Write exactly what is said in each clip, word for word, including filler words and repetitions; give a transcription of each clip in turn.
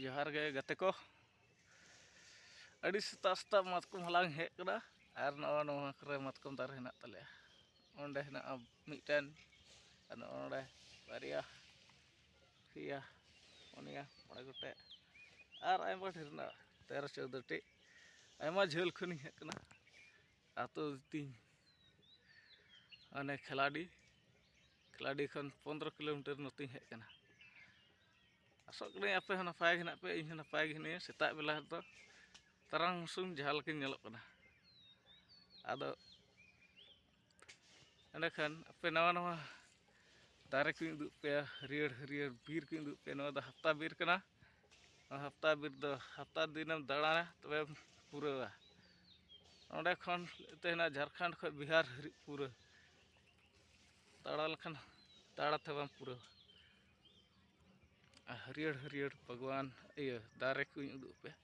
ᱡᱚᱦᱟᱨ ᱜᱮ ᱜᱟᱛᱮ ᱠᱚ᱾ ᱟᱹᱰᱤ ᱥᱮᱛᱟᱜ ᱥᱮᱛᱟᱜ ᱢᱟᱛᱠᱚᱢ ᱦᱟᱞᱟᱝ ᱦᱮᱡ ᱠᱟᱱᱟ᱾ ᱟᱨ ᱱᱚᱜᱼᱚ ᱱᱚᱣᱟ ᱠᱚᱨᱮ ᱢᱟᱛᱠᱚᱢ ᱫᱟᱨᱮ ᱦᱮᱱᱟᱜ ᱛᱟᱞᱮᱭᱟ᱾ ᱚᱸᱰᱮ ᱦᱮᱱᱟᱜᱼᱟ ᱢᱤᱫᱴᱮᱱ, ᱟᱨ ᱱᱚᱜᱼᱚ ᱱᱚᱰᱮ ᱵᱟᱨᱭᱟ, ᱯᱮᱭᱟ, ᱯᱩᱱᱭᱟ, ᱢᱚᱬᱮ ᱜᱚᱴᱮᱡ, ᱟᱨ ᱟᱭᱢᱟ ᱰᱷᱮᱨ ᱦᱮᱱᱟᱜᱼᱟ, ᱛᱮᱨᱚ ᱪᱳᱫᱽᱫᱳ ᱴᱤ᱾ ᱟᱭᱢᱟ ᱡᱷᱟᱹᱞ ᱠᱷᱚᱱᱤᱧ ᱦᱮᱡ ᱠᱟᱱᱟ᱾ ᱟᱹᱛᱩ ᱛᱤᱧ ᱚᱱᱮ ᱠᱷᱮᱞᱟᱰᱤ, ᱠᱷᱮᱞᱟᱰᱤ ᱠᱷᱚᱱ ᱯᱚᱱᱨᱚ ᱠᱤᱞᱳᱢᱤᱴᱟᱨ ᱱᱚᱛᱮᱧ ᱦᱮᱡ ᱠᱟᱱᱟ᱾ ᱟᱥᱚᱜ ᱠᱟᱹᱱᱟᱹᱧ ᱟᱯᱮ ᱦᱚᱸ ᱱᱟᱯᱟᱭ ᱜᱮ ᱦᱮᱱᱟᱜ ᱯᱮ, ᱤᱧ ᱦᱚᱸ ᱱᱟᱯᱟᱭ ᱜᱮ ᱦᱮᱱᱟᱹᱧᱟ᱾ ᱥᱮᱛᱟᱜ ᱵᱮᱞᱟ ᱨᱮᱫᱚ ᱛᱟᱨᱟᱝ ᱥᱩᱱ ᱡᱟᱦᱟᱸ ᱞᱮᱠᱟᱧ ᱧᱮᱞᱚᱜ ᱠᱟᱱᱟ᱾ ᱟᱫᱚ ᱮᱸᱰᱮᱠᱷᱟᱱ ᱟᱯᱮ ᱱᱟᱣᱟ ᱱᱟᱣᱟ ᱫᱟᱨᱮ ᱠᱚᱧ ᱩᱫᱩᱜ ᱯᱮᱭᱟ, ᱦᱟᱹᱨᱭᱟᱹᱲ ᱦᱟᱹᱨᱭᱟᱹᱲ ᱵᱤᱨ ᱠᱚᱧ ᱩᱫᱩᱜ ᱯᱮᱭᱟ᱾ ᱱᱚᱣᱟ ᱫᱚ ᱦᱟᱯᱛᱟ ᱵᱤᱨ ᱠᱟᱱᱟ᱾ ᱱᱚᱣᱟ ᱦᱟᱯᱛᱟ ᱵᱤᱨ ᱫᱚ ᱦᱟᱯᱛᱟ ᱫᱤᱱᱮᱢ ᱫᱟᱬᱟᱱᱟ, ᱛᱚᱵᱮᱢ ᱯᱩᱨᱟᱹᱣᱟ᱾ ᱚᱸᱰᱮ ᱠᱷᱚᱱ ᱛᱮ ᱦᱮᱱᱟᱜ ᱡᱷᱟᱲᱠᱷᱚᱸᱰ ᱠᱷᱚᱱ ᱵᱤᱦᱟᱨ ᱦᱟᱹᱨᱤᱡ ᱯᱩᱨᱟᱹ ᱫᱟᱬᱟ ᱞᱮᱠᱷᱟᱱ ᱫᱟᱬᱟ ᱛᱮ ᱵᱟᱢ ᱯᱩᱨᱟᱹᱣᱟ᱾ ᱟᱨ ᱦᱟᱹᱨᱭᱟᱹᱲ ᱦᱟᱹᱨᱭᱟᱹᱲ ᱵᱟᱜᱽᱣᱟᱱ, ᱤᱭᱟᱹ, ᱫᱟᱨᱮ ᱠᱚᱧ ᱩᱫᱩᱜ ᱟᱯᱮᱭᱟ᱾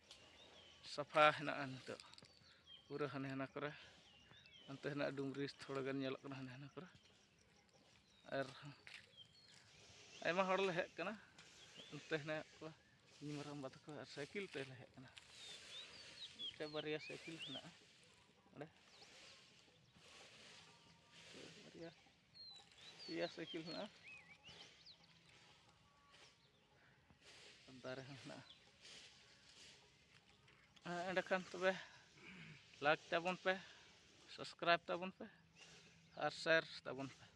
ᱥᱟᱯᱷᱟ ᱦᱮᱱᱟᱜᱼᱟ ᱱᱤᱛᱚᱜ ᱯᱩᱨᱟᱹ ᱦᱟᱱᱮ ᱦᱟᱱᱟ ᱠᱚᱨᱮ᱾ ᱚᱱᱛᱮ ᱦᱮᱱᱟᱜ ᱰᱩᱝᱨᱤ ᱛᱷᱚᱲᱟ ᱜᱟᱱ ᱧᱮᱞᱚᱜ ᱠᱟᱱᱟ ᱦᱟᱱᱮ ᱦᱟᱱᱟ ᱠᱚᱨᱮ᱾ ᱟᱨ ᱟᱭᱢᱟ ᱦᱚᱲ ᱞᱮ ᱦᱮᱡ ᱠᱟᱱᱟ᱾ ᱚᱱᱛᱮ ᱦᱮᱱᱟᱜ ᱠᱚᱣᱟ ᱤᱧ ᱢᱟᱨᱟᱝᱵᱟ ᱛᱟᱠᱚ, ᱟᱨ ᱥᱟᱭᱠᱮᱞ ᱛᱮᱞᱮ ᱦᱮᱡ ᱠᱟᱱᱟ᱾ ᱢᱤᱫᱴᱮᱱ ᱵᱟᱨᱭᱟ ᱥᱟᱭᱠᱮᱞ ᱦᱮᱱᱟᱜᱼᱟ ᱚᱸᱰᱮ, ᱵᱟᱨᱭᱟ ᱯᱮᱭᱟ ᱥᱟᱭᱠᱮᱞ ᱦᱮᱱᱟᱜᱼᱟ᱾ ᱫᱟᱨᱮ ᱦᱚᱸ ᱦᱮᱱᱟᱜᱼᱟ᱾ ᱦᱮᱸ, ᱮᱸᱰᱮᱠᱷᱟᱱ ᱛᱚᱵᱮ like ᱛᱟᱵᱚᱱ ᱯᱮ, subscribe ᱛᱟᱵᱚᱱ ᱯᱮ ᱟᱨ share ᱛᱟᱵᱚᱱ ᱯᱮ᱾